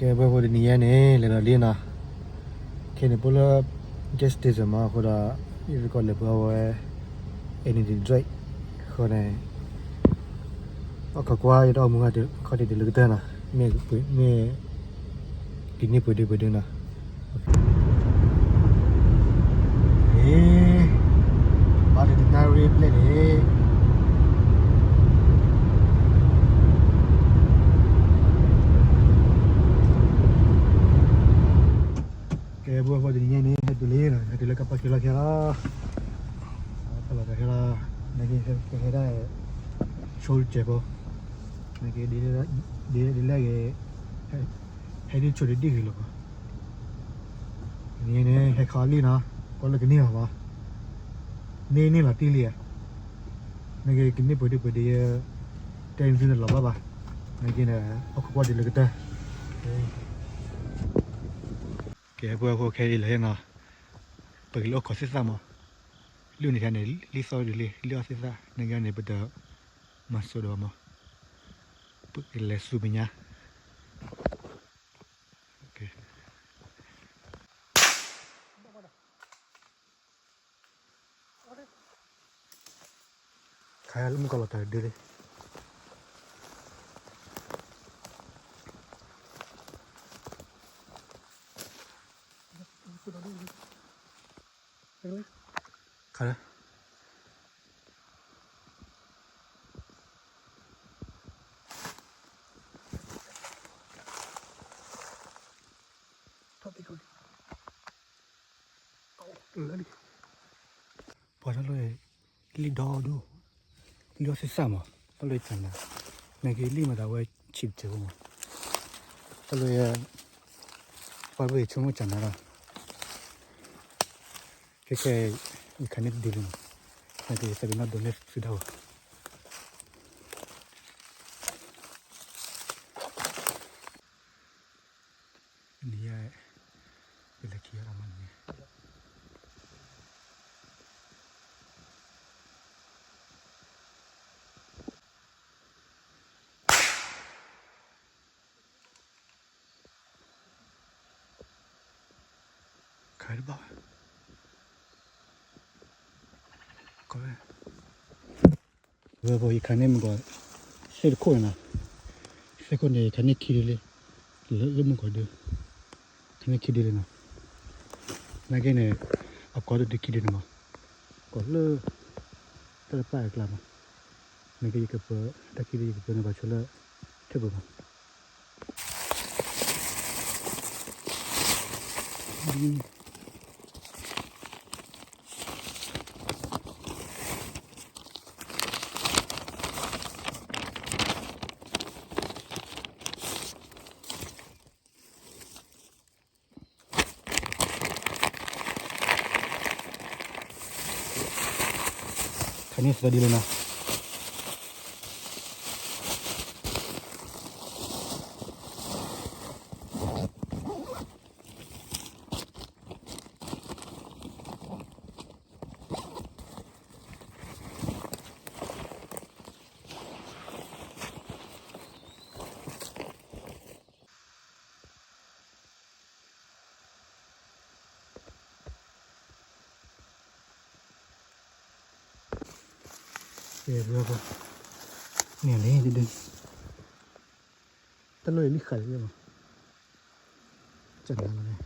ကဲ ပှၤဖိတနံၤညါန့ၣ် လဲၤဒီးလံနီၤ, ခဲန့ၣ် ပအိၣ်လၢ gas station မး အဃိဒီး ယသကိးလဲၤပှ့ၤအီၣ်ဝဲ energy drink အဃိန့ၣ် အီၣ်ခိးကွၢ် ယတၢ်အိၣ်မူခီၣ်ထံးတုၤလၢကတၢၢ်နီၤ, မ့ၢ် မ့ၢ် ကန့ၢ်ပှ့ၤဒုပှ့ၤဒုနီၤ. ဘၣ်တနၣ်ရံၣ်ဘျဲၣ်န့ၣ် ကဲ ပှၤဖိတနံၤညါန့ၣ် ဟဲတုၤလံနီၤ, ဟဲတုၤလၢကပၤက့ၤလီၢ်ခံလီၤ, ကပၤလီၢ်ခံလီၤ, နကဟဲဒၣ် ဆိကဲးဖိ, နကဒ်လဲၣ်ဂ့ၤ, ဟဲဒ်ဆိဒ်ဒ်ဂ့ၤလီၤ, န့ၣ် ဟဲခးလံနီၤ, ကွၢ်လၢကန့ၢ်ဘၣ်ဘၣ်, န့ၢ်န့ၢ်လီၤတံၢ်လံဧါ, နကကန့ၢ်ပှ့ၤဒုပှ့ၤဒု တဲနသုနလီၤဘၣ်ဘၣ်, နကန့ၣ် အီၣ်ခိးကွၢ်တုၤလၢကတၢၢ်. ကဲ ပှၤဖိခဲအံၤလီၤနီၤ, ပကလဲၤအီၣ်ခိးသ့ၣ်သၣ်မး, လၢန့ၣ်ခါန့ၣ် လံၣ်သီၣ်ဒ်လံ လံၣ်အီၣ်သ့ၣ်သၣ် နကန့ၣ် ပတမၤစိးဒီးဘၣ်မး, ပကလဲၤဆူမဲာ်ညါ. ခါလၢမုၣ်ကီၤလီၤတၢ်ဒုးလံ. ခါလၢ ပှၤတၢ်လီၢ် လံၣ်ဒီဒိၣ်, လံၣ်အီၣ်သ့ၣ်သၣ်မး, တၢ်လီၢ်ကနၤ, နကလံၣ်မၤသးဝဲဆံးပတြၢၤဖိမး, တၢ်လီၢ် ပှၤဘၣ်ဆိကမိၣ်ကနၤလီၤ. ခဲခဲ ယခးန့ၢ်တဒုလံမး, နကယသးပ့ၤနီၣ်ဒိးန့ၢ်သုဒၣ်ဝဲ. နံၤယဲ ယလဲၤခံဂၤလီၤမးန့ၣ် ခါတဘၣ်ဝဲ ကီၢ်ဝဲ ဝဲပှၤယခးန့ၢ်မုၢ်ကီၤ သ့ၣ်တခိၣ်န့ၣ်နီၤ, သ့ၣ်ခိၣ်န့ၣ် ယခးန့ၢ်ခံဒုလံ, လၢမုၢ်ကီၤဒု, ခးန့ၢ်ခံဒုလံနီၤ, နာ်က့န့ၣ် အကီၢ်တဒုခံဒုန့ၣ်မး, ကီၢ်လၢ တၢ်တပာ်အကျါမး, နာ်က့ယကပၢ တၢ်ခံဒုယကပၢန့ၣ် ပှၤဆိလၢ ထၢၣ်ပူၤမး ခါန့ၣ်သၢဒုလံနီၤ. န့ၣ်လံဒုဒု, တၢ်လီၢ်အံၤလံဃာ်လံမး, ကနၤလီၤန့ၣ်.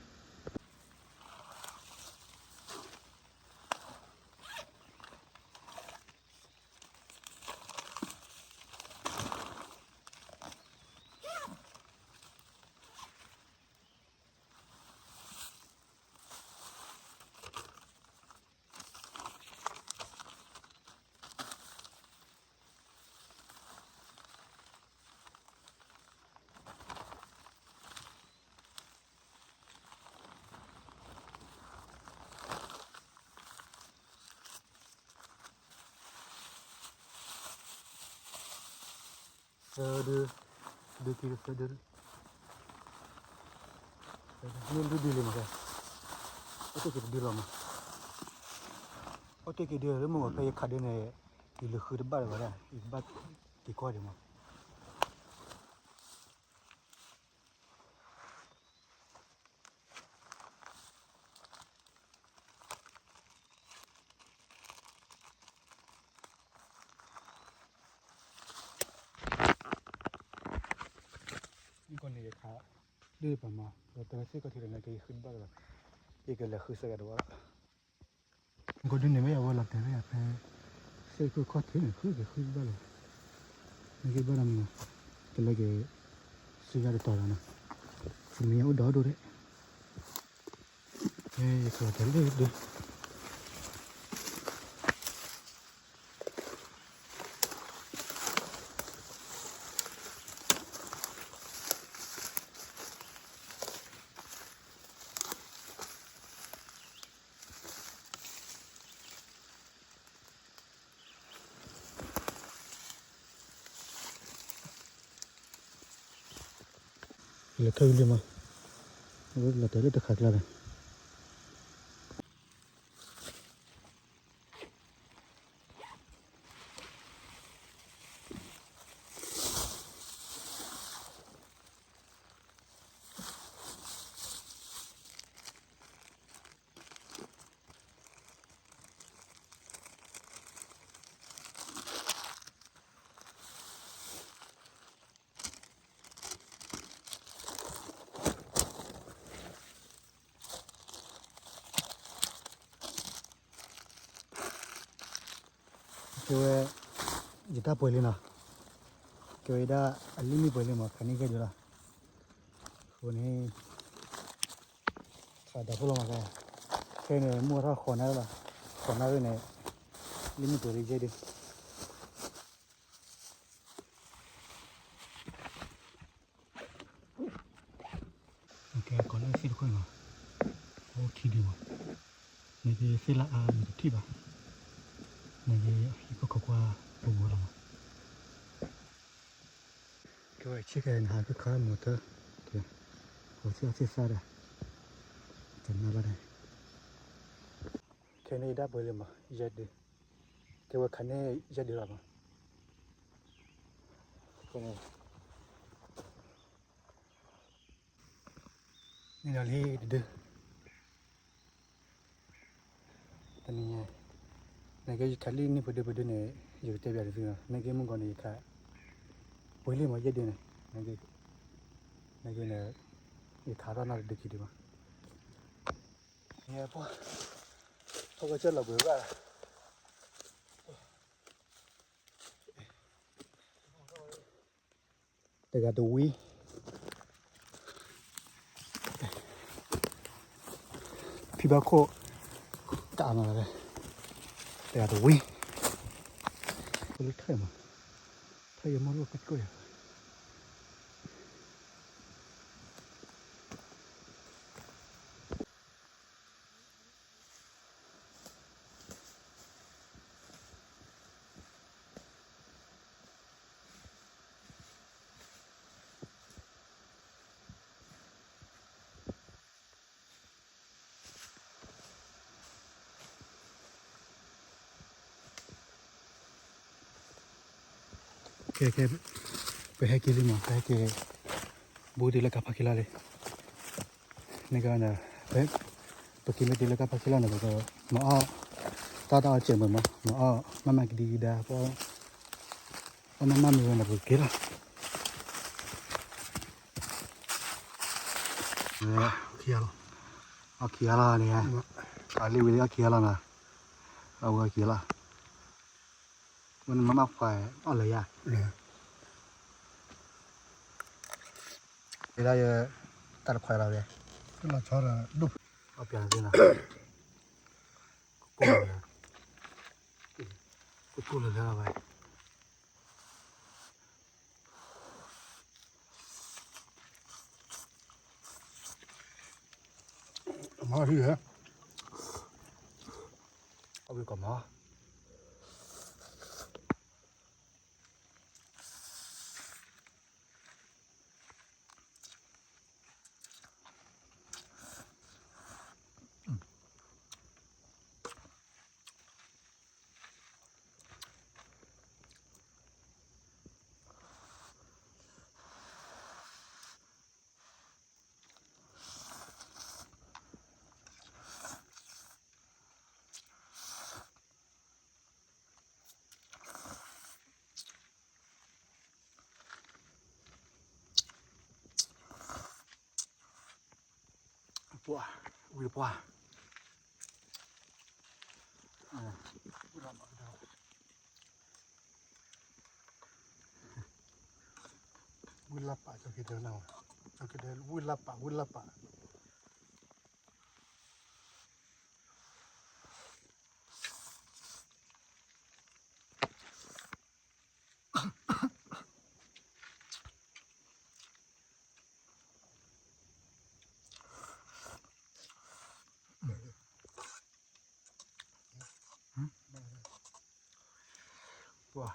သၢဒု, ဒုခံသၢဒု, မ့ၢ်ဒုဒုလံမး, အီၣ်တ့ၢ်က့ၤတဒုလီၤမး, အီၣ်တ့ၢ်က့ၤဒုလၢမုၢ်ဂီၤဖဲယခးဒုန့ၣ်, ယလူၤဃုတဘၣ်လၢၤဘၣ်ဒၣ် ယကဘၣ်က့ၤကွၢ်ဒံးမး. န့ၣ်ယခး ဒ်ပမၤ ဒီးတၢ်လၢသ့ၣ်ခီၣ်ထံးဒီး နကဃုတဘၣ်လီၤ, ယကလဲၤဃုစ့ၢ်ကီးတဝီလီၤ. မ့ၢ်ကဒုးန့ၣ်မ့ၢ်အဝဲလီၤတဲာ်ဝဲယၤဖဲ သ့ၣ်ခိၣ်ခီၣ်ထံးန့ၣ် ဃုက့ၤဃုတဘၣ်လီၤ, နကဘၣ်ဒီးမ့ၢ်နီၤ, ကလဲၤက့ၤ စံယါတတီၤလီၤနီၤ, မ့ၢ်အိၣ်ဒီးဒိၣ်ဒဲး, ယကလီၤတဲာ်လၢဒုး လဲၤထီၣ်ဝံၤလံမး, အဝဲလီၤတဲာ်လၢတခါကျါဒီး ကဲဝဲ ယတၢ်ပှဲၤလံနီၤ, ကဲဝဲဒၣ်အလံၣ်မ့ၢ်ပှဲၤလံမး ခးန့ၢ်ယဲၢ်ဒုးလီၤ, အဃိန့ၣ် ခးဒီးဖိလီၤမး, ခဲအံၤန့ၣ် မုၢ်ထီၣ်ဃိးနၣ်ရံၣ်လီၤ, ဃိးနၣ်ရံၣ်န့ၣ် လံၣ်မ့ၢ်ပှဲၤလံယဲၢ်ဒုး ကဲကိးလၢသ့ၣ်တခိၣ်န့ၣ်မး, အိၣ်ထံဒုးမး, နကသ့ၣ်လၢအါမ့ၢ်တထံၣ်ဘၣ်, နကဟံၣ်ခိၣ်ခီကွၢ်ပူၤဝဲလီၤမး, ကဲဝဲဆ့ကဲနဟး ကခီမီၤတၢ်, ကဲ, ဟိးသ့ၣ်အီၣ်သ့ၣ်သၣ်ဒီး, တနၢ်ဘၣ်ဒီး, ခဲန့ၣ်ယဒၣ်ပှဲၤလံမး ယဲၢ်ဒုး, ကဲဝဲခးန့ၢ်ယဲၢ်ဒုးလီၤမး, န့ၣ်ဒီးလံတဒု တနံၤညါ, နကဲယခးလံန့ၢ်ပှဲၤဒုပှဲၤဒုန့ၣ် ယကတဲပျးတသုလီၤ, နကဲမုၢ်ဂီၤန့ၣ်ယခး ပှဲၤလံမးယဲၢ်ဒုန့ၣ်, နကဲန့ၣ် ယခးထီၣ်နီတဒုခံဒုမး, နပှၢ် ထီၣ်ကစၢၢ်လီၤပှဲၤဘၣ် တဂၤတဝံ, ဖံဘၣ်ခိၣ် တၢ်မၤလီၤ, တဂၤတဝံ, လၢထၢၣ်မး, ထၢၣ်ယမီၢ်လိၣ်ကၠိၣ်ယၤ ကဲ ကဲ, ပဟဲက့ၤလံမး, ပဟဲက့ၤ ဘူးတုၤလၢကါဖးခံလီၤလံ, န့ၣ်ကန့ၣ်, ပက့ၤမ့ၢ်တုၤလၢကါဖးခံလီၤန့ၣ် ပကမၤအီၣ်, တၢ်တၢ်အီၣ်စဲးမးမး, မၤအီၣ် မၤမၤကဒံကဒါ, ပအီၣ်မၤမၤမ့ၢ်ဝဲန့ၣ် ပကက့ၤလီၤ, ခံဂၤလီၤ, အီၣ်ခံဂၤလီၤန့ၣ်, အလံဝံၤလံအီၣ်ခံဂၤလီၤနီၤ, အဝဲအီၣ်ခံဂၤလီၤ, ဝဲနမၤမၤခွါအီၣ်လၢယၤ, ဝဲဒၣ်ယ တၢ်တခွါလီၤဝဲ, အီၣ်ပျးသ့နီၤ, ကကိၢ်လၢ, ကကိၢ်လၢလၢလီၤဝဲ မၤထံၣ်, အဝဲကီးမၤ ပှၤ, ဝံၢ်တပှၢ်, ဝံၢ်လၢပာ်, ကၠီက့ၤဒဲးနၤ, ကၠီက့ၤဒဲး ဝံၢ်လၢပာ်, ဝံၢ်လၢပာ်. ပှၤ,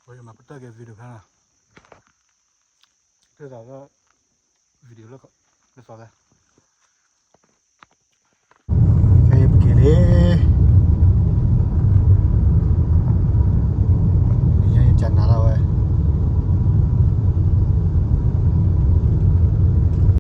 ပှၤယမၤပတၢ်က့ၤ video ဖဲနၤ, တသးလၢ video လၢ လၢသီလဲၣ်, ခဲအံၤပက့ၤလံ